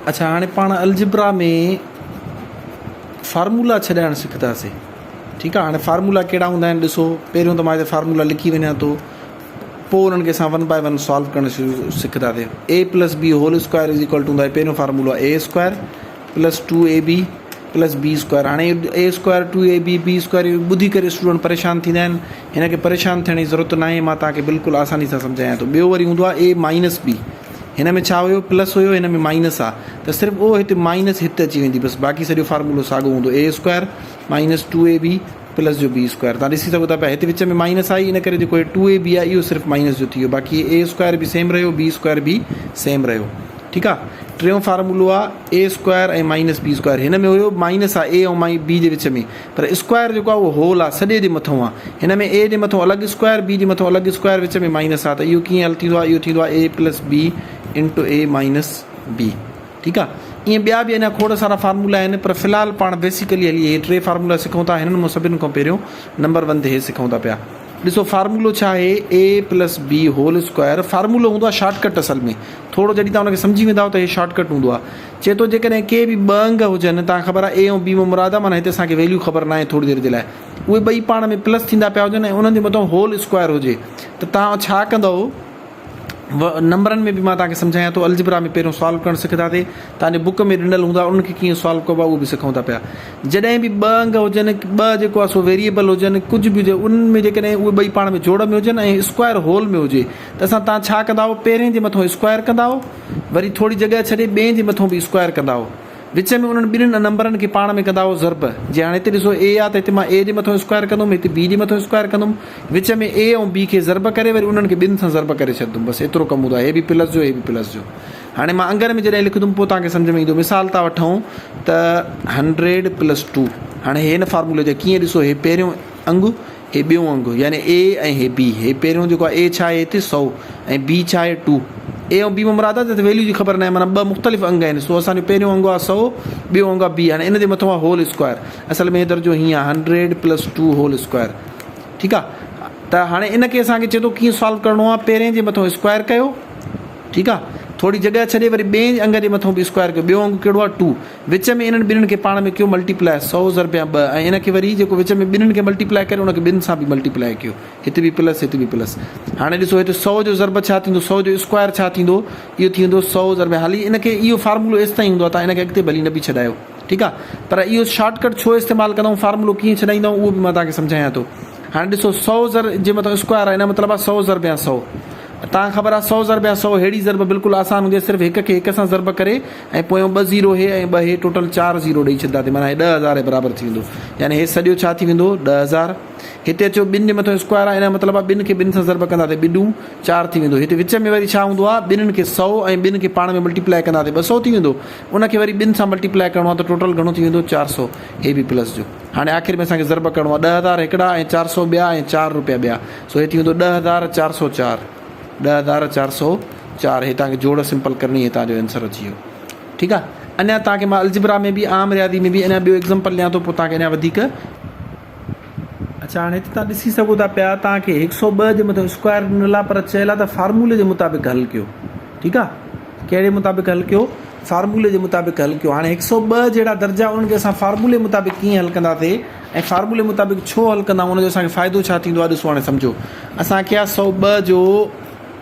اڇا هاڻي پاڻ الجبرا ۾ فارمولا ڇڏائڻ سکنداسين ٺيڪ آ هاڻي فارمولا ڪهڙا هوندا آهن ڏسو پهريون ته مان هتي فارمولا لکي وڃان ٿو پوء انهن کي اسان ون باء ون سالو ڪرڻ شروع سکنداسين A plus B whole square is equal to هوندو آهي پهريون فارمولو آهي A square plus two A B plus B square هاڻي A square two A B B square اهو ٻڌي ڪري اسٽوڊنٽ پريشان ٿيندا آهن هن کي پريشان ٿيڻ جي ضرورت ناهي مان توهان کي بلڪل آساني سان سمجهايان ٿو ٻيو وري هوندو آهي اي مائنس بي هن ۾ ڇا هيو پلس هيو هن ۾ مائنس آهي ته صرف او هتي مائنس هت اچي ويندي بس باقي سڄو فارمولو ساڳو هوندو A square minus two A B plus جو بي اسڪوائر تان ڏسي سگهو ٿا پيا هتي وچ ۾ مائنس آئي ان ڪري جيڪو هي ٽو اي بي آهي اهو صرف مائنس جو ٿي ويو باقي اي اسڪوائر به سيم رهيو بي اسڪوائر به سيم رهيو ٺيڪ آ ٽيون فارمولو آ A square ۽ minus B square هن ۾ هيو مائنس آ اي ۽ بي جي وچ ۾ پر اسڪوائر جيڪو آ اهو هول آ سڄي جي مٿون آ هن ۾ اي جي مٿون الڳ اسڪوائر بي جي مٿون الڳ اسڪوائر وچ ۾ مائنس آ ته اهو ڪيئن حل ٿيندو آ اهو ٿيندو آ A plus B into A minus B ٺيڪ آ ائين ٻيا به اڃا کوڙ سارا فارمولا آهن پر في الحال پاڻ بيسيڪلي هلي هي ٽي فارمولا سکون ٿا هنن مان سڀن کان پهريون نمبر ون تي هي سکون ٿا پيا ڏسو فارمولو ڇا آهي A plus B whole square فارمولو هوندو آهي شارٽ ڪٽ اصل ۾ ٿورو جڏهن توهان ان کي سمجهي ويندائو ته هي شارٽ ڪٽ هوندو آهي چئي ٿو جيڪڏهن ڪي به ٻه انگ هجن توهان کي خبر آهي اي ۽ بي مان مراد آهي معنيٰ هتي اسان کي ويليو خبر ناهي ٿوري دير جي لاء اهي ٻئي پاڻ ۾ پلس ٿيندا پيا هجن ۽ انهن جي مٿان هول اسڪوائر هجي ته توهان ڇا ڪندؤ نمبرن ۾ به مان توهان کي سمجهايان ٿو الجبرا ۾ پهريون سالو ڪرڻ سکنداسين توهان جي بڪ ۾ ڏنل هوندا انهن کي ڪيئن سالو ڪبو آهي اهو به سکون ٿا پيا جڏهن به ٻه انگ هجن ٻه جيڪو آهي سو ويريبل هجن ڪجهه به هجي انهن ۾ جيڪڏهن اهي ٻئي پاڻ ۾ جوڙ ۾ هجن ۽ اسڪوائر هول ۾ هجي ته اسان توهان ڇا ڪندا آهيو پهرين جي مٿو اسڪوائر ڪندا آهيو وري ٿوري جڳهه ڇڏي ٻئي جي مٿو به اسڪوائر ڪندا آهيو وچ ۾ انهن ٻنهين نمبرن کي پاڻ ۾ ڪندا هئو ضرب. جي هاڻي هتي ڏسو اي آ ته هتي مان اي جي مٿو اسڪوائر ڪندم هتي بي جي مٿو اسڪوائر ڪندم وچ ۾ اي ۽ بي کي ضرب ڪري وري انهن کي ٻن سان ضرب ڪري ڇڏندم بس ايترو ڪم هوندو آهي هي به پلس جو هي به پلس جو هاڻي مان انگن ۾ جڏهن لکندم پوء توهان کي سمجهه ۾ ايندو مثال ٿا وٺون ته هنڊريڊ پلس ٽو هاڻي هي هن فارمولي جا ڪيئن ڏسو هي پهريون انگ هي ٻيون انگ يعني اي ۽ هي بي هي پهريون جيڪو آهي اي ڇا آهي هتي سئو ۽ بي ڇا آهي ٽو اي ۽ بي مان مراد آهي ته ويليو جي خبر ناهي معنيٰ ٻه مختلف انگ آهن سو اسان جو پهريون انگ آهي سئو ٻيو انگ آهي بي هاڻي ان جي مٿو آهي هول اسڪوائر اصل ۾ هي درجو هيئن آهي hundred plus two whole square ٺيڪ آهي ته هاڻي ان کي اسان کي چئي ٿو ڪيئن سالو ڪرڻو آهي پهرين جي مٿو اسڪوائر ڪيو ٺيڪ آهي ٿوري جڳهه ڇڏي وري ٻئي انگ جي مٿو به اسڪوائر ڪيو ٻيو انگ ڪهڙو آهي ٽو وچ ۾ انهن ٻنهين کي پاڻ ۾ ڪيو ملٽي پلائي سئو ضربيان ٻه ۽ ان کي وري جيڪو وچ ۾ ٻنهين کي ملٽي پلائي ڪري ان کي ٻن سان به ملٽي پلائي ڪيو هتي به پلس هتي به پلس هاڻي ڏسو هتي سئو جو ضرب ڇا ٿيندو سئو جو اسڪوائر ڇا ٿيندو اهو ٿي ويندو سئو ضرب حالي ان کي اهو فارمولو ايستائين هوندو آهي تان ان کي اڳتي ڀلي نه به ڇڏايو ٺيڪ آهي پر اهو شارٽ ڪٽ ڇو استعمال ڪندا آهيون فارمولو ڪيئن ڇڏائيندا آهيون اهو به مان توهان کي سمجهايان ٿو هاڻي ڏسو سئو ضرب جي مٿان اسڪوائر آهي ان جو مطلب آهي سئو ضرب يا سئو تان خبر آ سئو ضرب يا سئو ههڙي ضرب بلڪل آسان هوندي آهي صرف هڪ کي هڪ سان ضرب ڪري ۽ پويون ٻه زيرو هي ۽ ٻه هي ٽوٽل چار زيرو ڏئي ڇڏنداسين معنيٰ هي 10000 جي برابر ٿي ويندو يعني هي سڄو ڇا ٿي ويندو 10000 هتي اچو ٻن جي مٿو اسڪوائر آ ان جو مطلب آ ٻن کي ٻن سان ضرب ڪنداسين ٻه ڏون چار ٿي ويندو هتي وچ ۾ وري ڇا هوندو آ ٻنهن کي سئو ۽ ٻن کي پاڻ ۾ ملٽيپلائي ڪنداسين ٻه سئو ٿي ويندو ان کي وري ٻن سان ملٽيپلائي ڪرڻو آ ته ٽوٽل گهڻو ٿي ويندو چار سئو هي به پلس جو هاڻي آخر ۾ اسان کي ضرب ڪرڻو آهي 10000 هڪڙا ۽ 400 ٻيا ۽ 4 روپيا ٻيا سو هي ٿي ويندو 10404 10404 هي توهان کي جوڙ سمپل ڪرڻي هي توهان جو آنسر اچي ويو ٺيڪ آهي اڃا توهان کي مان الجبرا ۾ به عام رياضي ۾ به اڃا ٻيو ايگزامپل ڏيان ٿو پوء توهان کي اڃا وڌيڪ اڇا هاڻي هتي توهان ڏسي سگهو ٿا پيا توهان کي 102 جي مٿان اسڪوائر ڏنل آهي پر چيل آهي ته فارمولي جي مطابق حل ڪيو ٺيڪ آهي ڪهڙي مطابق حل ڪيو؟ فارمولي جي مطابق حل ڪيو. هاڻي هڪ سئو ٻه جهڙا درجا انهن کي اسان فارمولي مطابق ڪيئن حل ڪنداسي ۽ فارمولي مطابق ڇو حل ڪندا آهيون ان جو اسان کي فائدو ڇا ٿيندو آهي ڏسو هاڻي سمجهو اسان کي آهي سئو ٻه جو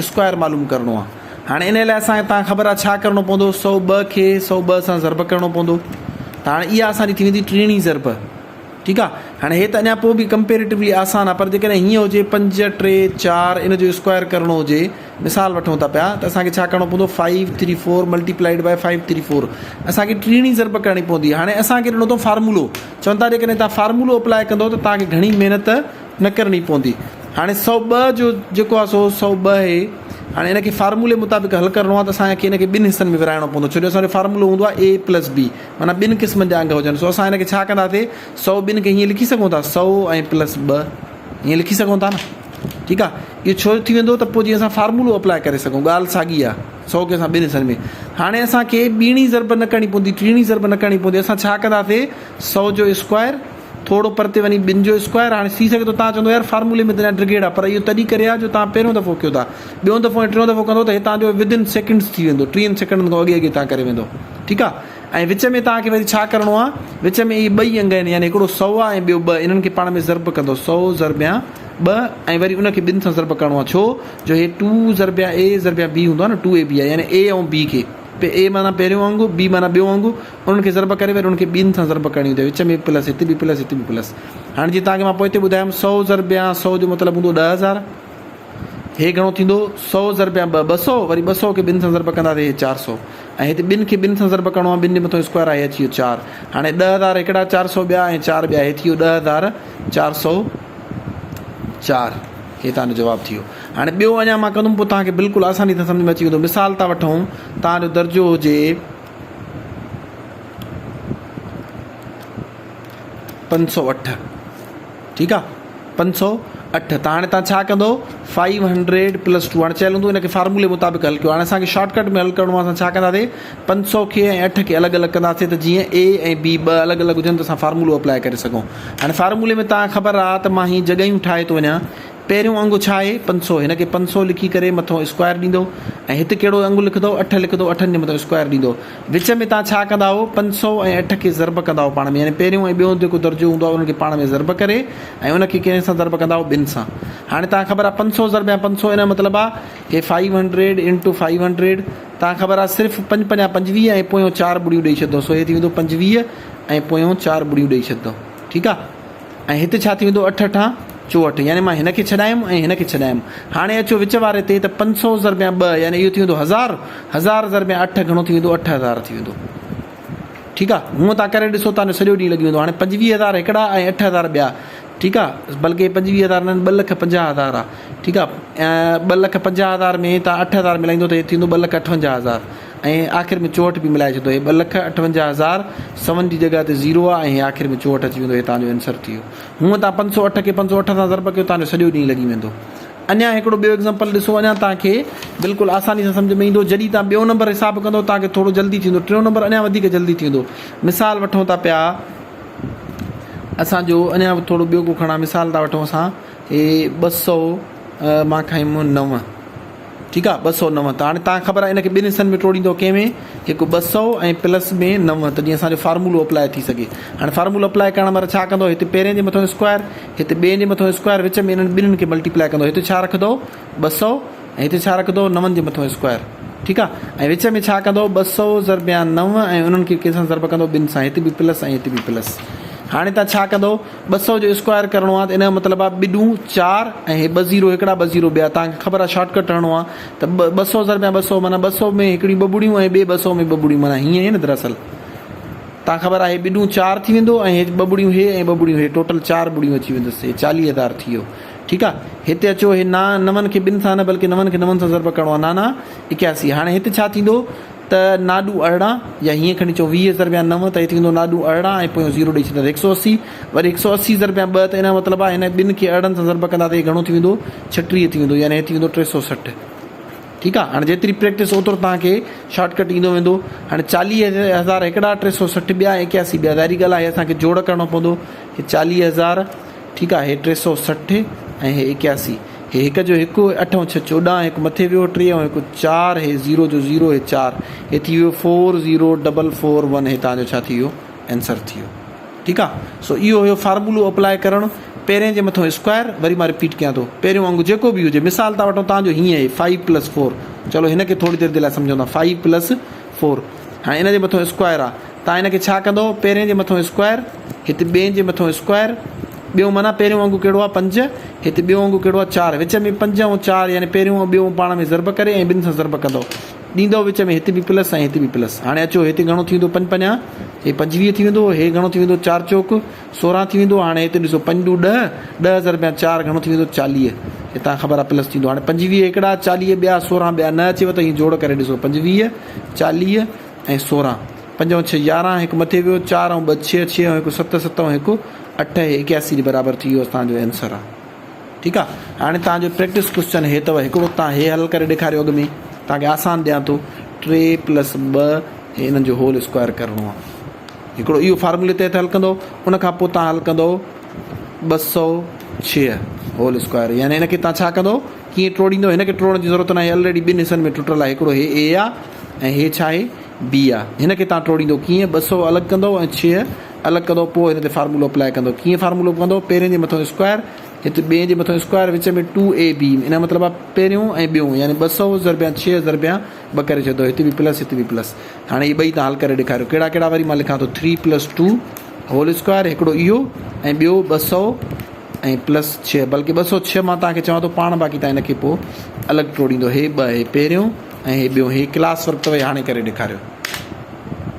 اسڪوائر معلوم ڪرڻو آهي هاڻي ان لاء اسان کي تان خبر آهي ڇا ڪرڻو پوندو سئو ٻه کي سئو ٻه سان ضرب ڪرڻو پوندو ته هاڻي اها اسان جي ٿي ويندي ٽيڻي ضرب ٺيڪ آ هاڻي هي ته اڃا پوء به ڪمپيريٽولي آسان آ پر جيڪڏهن هيئن هجي پنج ٽي چار ان جو اسڪوائر ڪرڻو هجي مثال وٺون ٿا پيا ته اسان کي ڇا ڪرڻو پوندو five three four multiplied by five three four اسان کي ٽيڻي ضرب ڪرڻي پوندي هاڻي اسان کي ڏنو اٿئون فارمولو چون ٿا جيڪڏهن تان فارمولو اپلاء ڪندو ته تان کي گهڻي محنت نه ڪرڻي پوندي هاڻي سئو ٻه جو جيڪو آ سو سئو ٻه آهي هاڻي ان کي فارمولي مطابق حل ڪرڻو آ ته اسان کي ان کي ٻن حصن ۾ ورهائڻو پوندو ڇو جو اسان جو فارمولو هوندو آ اي پلس بي معنيٰ ٻن قسمن جا انگ هجن سو اسان هن کي ڇا ڪنداسي سئو ٻن کي هيئن لکي سگهون ٿا سئو ۽ پلس ٻه هيئن لکي سگهون ٿا نه ٺيڪ آ اهو ڇو ٿي ويندو ته پوء جيئن اسان فارمولو اپلاء ڪري سگهون ڳالهه ساڳي آ سئو کي اسان ٻن حصن ۾ هاڻي اسان کي ٻيڻي ضرب نه ڪرڻي پوندي ٽيڻي ضرب نه ڪرڻي پوندي اسان ڇا ڪنداسي سئو جو اسڪوائر ٿورو پرتي وڃي ٻن جو اسڪوائر هاڻي ٿي سگهي ٿو تان چوندو يار فارمولي ۾ ته اڃا ڊگهيڙ آ پر اهو تڏهن ڪري آ جو تان پهريون دفعو ڪيو ٿا ٻيون دفعو ۽ ٽيون دفعو ڪندو ته هي تان جو ود ان سيڪنڊس ٿي ويندو ٽيهن سيڪنڊن کان اڳي اڳي تان ڪري ويندو. ٺيڪ آ ۽ وچ ۾ توهان کي وري ڇا ڪرڻو آ وچ ۾ اهي ٻئي انگ آهن يعني هڪڙو سو آ ۽ ٻيو ٻه انهن کي پاڻ ۾ ضرب ڪندو سو ضربيان ٻه ۽ وري ان کي ٻن سان ضرب ڪرڻو آ ڇو جو هي ٽو ضربيان اي ضربيان بي هوندو آ نه ٽو اي بي آ يعني اي ۽ بي کي اي معنيٰ پهريون انگ بي معنيٰ ٻيو انگ انهن کي ضرب ڪري وري انهن کي ٻن سان ضرب ڪرڻي هوندي آ وچ ۾ پلس هتي به پلس هتي به پلس هاڻي جيئن توهان کي مان پوئتي ٻڌايم سو ضربيان سو جو مطلب هوندو 10000 هي گهڻو ٿيندو؟ سو ضربيان ٻه، 200، وري 200 کي ٻن سان ضرب ڪنداسين هي 400 ۽ هتي ٻن کي ٻن سان ضرب ڪرڻو آهي، ٻن جي مٿان اسڪوائر آهي هي اچي ويو چار. هاڻي 10000 هڪڙا 400 ٻيا ۽ چار ٻيا هي ٿي ويو 10404 هي توهان جو جواب ٿي ويو. هاڻي ٻيو اڃا مان ڪندم پوء توهان کي بلڪل آساني سان سمجهه ۾ اچي ويندو. مثال ٿا وٺون توهان جو درجو هجي 508 ٺيڪ آ 508 ته هاڻي تان ڇا ڪندو 500 پلس 2 هاڻي چيل هوندو ان کي فارمولي مطابق حل ڪيو هاڻي اسان کي شارٽ ڪٽ ۾ حل ڪرڻو آهي اسان ڇا ڪنداسي 500 کي ۽ 8 کي الڳ الڳ ڪنداسي ته جيئن اي ۽ بي ٻه الڳ الڳ هجن ته اسان فارمولو اپلائي ڪري سگهون هاڻي فارمولي ۾ تان خبر آ ته مان هي جڳهيون ٺاهي ٿو وڃان پهريون انگ ڇا آهي 500 هن کي 500 لکي ڪري مٿو اسڪوائر ڏيندو ۽ هت ڪهڙو انگ لکندو 8 لکندو 8 جي مٿو اسڪوائر ڏيندو وچ ۾ توهان ڇا ڪندا آهيو پنج سو ۽ اٺ کي ضرب ڪندا آهيو پاڻ ۾ يعني پهريون ۽ ٻيون جيڪو درجو هوندو آهي انهن کي پاڻ ۾ ضرب ڪري ۽ ان کي ڪنهن سان ضرب ڪندا آهيو ٻن سان هاڻي توهان خبر آهي پنج سو ضرب يا پنج سو ان جو مطلب آهي هي five hundred into five hundred توهان خبر آهي صرف پنج پنجا پنجويهه ۽ پويون چار ٻڙيون ڏئي ڇڏندو سو هي ٿي ويندو پنجويهه ۽ پويون چار ٻڙيون ڏئي ڇڏندو ٺيڪ آهي ۽ هت ڇا ٿي ويندو اٺ اٺان چوهٺ يعني مان هن کي ڇڏايم ۽ هن کي ڇڏايم. هاڻي اچو وچ واري تي ته 500 ضربيان ٻه يعني اهو ٿي ويندو هزار، هزار ضربيان اٺ گهڻو ٿي ويندو 8000 ٿي ويندو. ٺيڪ آ هونء تان ڪري ڏسو تان جو سڄو ڏينهن لڳي ويندو. هاڻي 25000 هڪڙا ۽ 8000 ٻيا ٺيڪ آ بلڪه 25000 نه ٻه لک پنجاهه هزار آ ٺيڪ آ ٻه لک پنجاهه هزار ۾ تان 8000 ملائيندو ته هي ٿيندو ٻه لک اٺونجاهه هزار. ۽ آخر ۾ چوهٺ به ملائي ڇڏندو هي 258000 سون جي جڳهه تي زيرو آ ۽ هي آخر ۾ چوهٺ اچي ويندو هي توهان جو اينسر ٿي ويو هونء توهان 508 کي 508 سان ضرب ڪيو توهان جو سڄو ڏينهن لڳي ويندو اڃا هڪڙو ٻيو ايگزامپل ڏسو اڃا توهان کي بلڪل آساني سان سمجهه ۾ ايندو جڏهن توهان ٻيو نمبر حساب ڪندو توهان کي ٿورو جلدي ٿيندو ٽيون نمبر اڃا وڌيڪ جلدي ٿيندو مثال وٺون ٿا پيا اسان جو اڃا به ٿورو ٻيو ڪو کڻا مثال ٿا وٺون اسان هي 200 مان کائيم نو ٺيڪ آ 209 ته هاڻي تان خبر آ ان کي ٻن حصن ۾ ٽوڙيندو ڪنهن ۾ هڪ 200 ۽ پلس ۾ 9 ته جيئن اسان جو فارمولو اپلاء ٿي سگهي هاڻي فارمولو اپلاء ڪرڻ مهل ڇا ڪندو هتي پهرين جي مٿو اسڪوائر هتي ٻئي جي مٿو اسڪوائر وچ ۾ انهن ٻنهن کي ملٽيپلاء ڪندو هتي ڇا رکندو 200 ۽ هتي ڇا رکندو 9 جي مٿو اسڪوائر ٺيڪ آ ۽ وچ ۾ ڇا ڪندو 200 ضربيان 9 ۽ انهن کي ڪنهن سان ضرب ڪندو ٻن سان هتي به پلس ۽ هتي به پلس هاڻي تان ڇا ڪندو 200 جو اسڪوائر ڪرڻو آ ته ان جو مطلب آ ٻه ڏون چار ۽ هي ٻه زيرو هڪڙا ٻه زيرو ٻيا توهان کي خبر آ شارٽ ڪٽ هڻڻو آ ته 200 ضرب يا 200 معنيٰ 200 ۾ هڪڙيون ٻه ٻڙيون ۽ ٻي 200 ۾ ٻه ٻڙيون معنيٰ هيئن نه دراصل توهان خبر آ هي ٻه ڏون چار ٿي ويندو ۽ هي ٻه ٻڙيون هي ۽ ٻه ٻڙيون هي ٽوٽل چار ٻڙيون اچي ويندس هي 40000 ٿي ويو ٺيڪ آ هتي اچو هي نا نون کي ٻن سان نه بلڪه نون کي نون سان ضرب ڪرڻو آ نانا 81 هاڻي هتي ڇا ٿيندو ته ناڏو 18 يا هيئن کڻي چئون 20 ضربيان 9 ته هي ٿيندو ناڏو 18 ۽ پويون زيرو ڏئي ڇڏينداسين 180 وري 180 ضربيان 2 ته ان جو مطلب آهي هن ٻن کي 18 سان ضرب ڪندا ته هي گهڻو ٿي ويندو 36 ٿي ويندو يعني هي ٿي ويندو 360 ٺيڪ آهي هاڻي جيتري پريڪٽس اوترو توهان کي شارٽ ڪٽ ايندو ويندو هاڻي 40000 هڪڙا 360 ٻيا ۽ 81 ٻيا ظاهري ڳالهه آهي اسان کي جوڙ ڪرڻو پوندو هي 40000 ٺيڪ آهي هي 360 ۽ هي 81 هي هڪ جو هڪ، اٺ ۽ ڇهه چوڏهن، هڪ مٿي ويو، ٽي ۽ هڪ چار، هي زيرو جو زيرو، هي چار، هي ٿي ويو four zero double four one, هي توهان جو ڇا ٿي ويو آنسر ٿي ويو. ٺيڪ آ سو اهو هيو فارمولو اپلاء ڪرڻ پهرين جي مٿو اسڪوائر وري مان رپيٽ ڪيان ٿو پهريون انگ جيڪو به هجي مثال ٿا وٺون توهان جو هيئن آهي فائيو پلس فور چلو هن کي ٿوري دير جي لاء سمجهون ٿا فائيو پلس فور هاڻي ان جي مٿو اسڪوائر آ توهان هن کي ڇا ڪندو پهرين جي مٿو اسڪوائر هت ٻئي جي مٿو اسڪوائر ٻيو معنيٰ پهريون انگ ڪهڙو آهي پنج، هت ٻيو انگ ڪهڙو آهي چار، وچ ۾ پنج ۽ چار يعني پهريون ۽ ٻيو پاڻ ۾ ضرب ڪري ۽ ٻن سان ضرب ڪندؤ ڏيندؤ وچ ۾ هت به پلس ۽ هت به پلس. هاڻي اچو هتي گهڻو ٿي ويندو پنج پنجا هي 25 ٿي ويندو هي گهڻو ٿي ويندو چار چوڪ 16 ٿي ويندو هاڻي هتي ڏسو پنج ڏو ڏهه، ڏهه ضرب يا چار گهڻو ٿي ويندو 40 هتان خبر آهي پلس ٿيندو هاڻي 25 هڪڙا 40 ٻيا 16 ٻيا نه اچيو ته هي جوڙ ڪري ڏسو 25 40 ۽ 16 پنج ۽ ڇهه 11 هڪ مٿي ويو چار ۽ ٻه ڇهه ڇهه ۽ هڪ ست ست ۽ هڪ اٺ هي 81 جي برابر ٿي ويو توهان جو آنسر آ ٺيڪ آ هاڻي توهان جو پريڪٽس ڪوسچن هي اٿو هڪڙو توهان هي حل ڪري ڏيکاريو اڳ ۾ توهان کي آسان ڏيان ٿو 3 پلس 2 هي انهن جو هول اسڪوائر ڪرڻو آ هڪڙو اهو فارمولي تحت حل ڪندو ان کان پوء توهان حل ڪندو 206 هول اسڪوائر يعني ان کي توهان ڇا ڪندو ڪيئن ٽوڙيندو هن کي ٽوڙڻ جي ضرورت ناهي الريڊي ٻن حصن ۾ ٽٽل آهي هڪڙو هي اي آ ۽ هي ڇا آهي بي آ. هن کي توهان ٽوڙيندو ڪيئن؟ 200 الڳ ڪندؤ ۽ 6 الڳ ڪندؤ پوء هن تي فارمولو اپلائي ڪندؤ. ڪيئن فارمولو ڪندؤ؟ پهرين جي مٿان اسڪوائر هت ٻئي جي مٿان اسڪوائر وچ ۾ ٽو اي بي ان جو مطلب آ پهريون ۽ ٻيون يعني 200 ضربيان 6 ضربيان 2 ڪري ڇڏندؤ هتي به پلس هتي به پلس. هاڻي هي ٻئي توهان حل ڪري ڏيکاريو. ڪهڙا ڪهڙا وري مان لکان ٿو three plus two whole square هڪڙو اهو ۽ ٻيو 200 ۽ پلس 6 بلڪه 206 مان توهان کي چوان ٿو پاڻ باقي توهان هن کي پوء الڳ ٽوڙيندو. هي ٻه هي پهريون ۽ هي ٻيون. هي ڪلاس ورڪ اٿو هي هاڻي ڪري ڏيکاريو.